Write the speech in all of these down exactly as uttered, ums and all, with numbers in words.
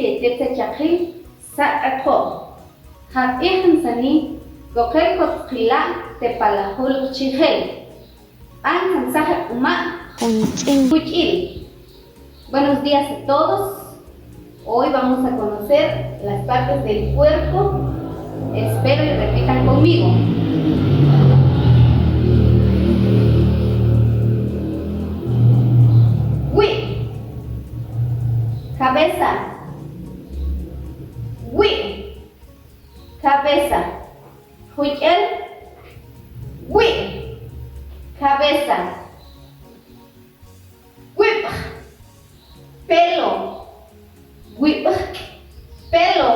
Te tzet chaqil, saq' q'eqo'. Jab'ij ntzani koqel kotxila' te palajul qchijel. B'an ntzan saje q'uma' jun ch'in. Juch'il. Buenos días a todos. Hoy vamos a conocer las partes del cuerpo. Espero y repitan conmigo. Wi'. Cabeza. Wi'. Cabeza. Juch'el. Wi'. Cabeza. Wib'j. Pelo. Wib'j. Pelo.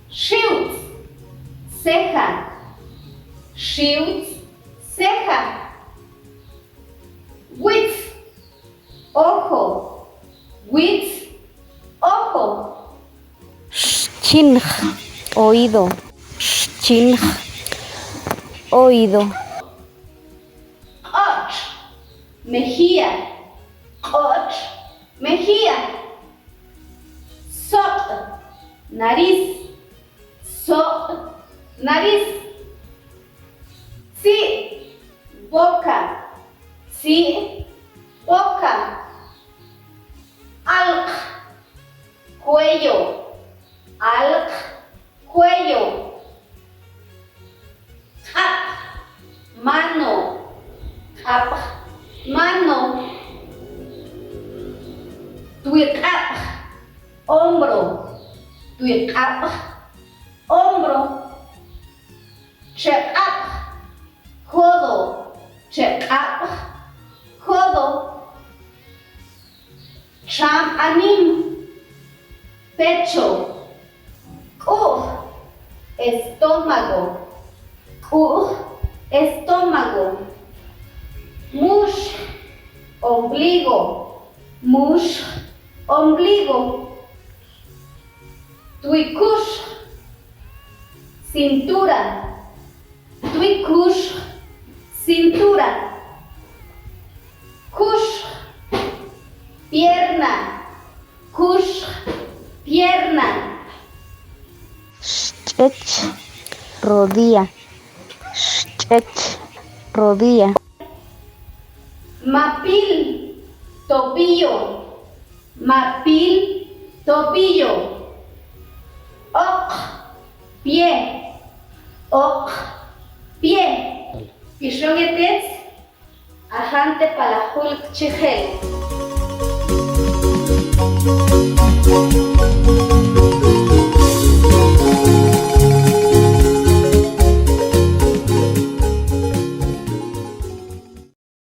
Xiwtz. Ceja. Xiwtz. Ceja. Witz. Ojo. Witz. Ojo. Xchinj. Oído. Xchinj. Oído. Q'och. Mejilla. Q'och. Mejilla. Sok'. Nariz. Sok'. Nariz. Tzi'. Boca. Tzi'. Boca. Alq. Cuello. Alq. Cuello. K'apj. Mano. K'apj. Mano. Twiq'ab'j. Hombro. Twiq'ab'j. Hombro. Cheq'ab'j. Codo. Cheq'ab'j. Codo. Txam anim. Pecho. K'u'j. Estómago. K'u'j. Estómago. Muxj. Ombligo. Muxj. Ombligo. Twikuxj. Cintura. Twikuxj. Cintura. Kuxj. Pierna. Kuxj. Pierna. Xch'ech. Rodilla. Xch'ech. Rodilla. Mapil. Tobillo. Mapil. Tobillo. Oqj. Pie. Oqj. Pie. Pixon e tetz, ajan te palajul kchijel.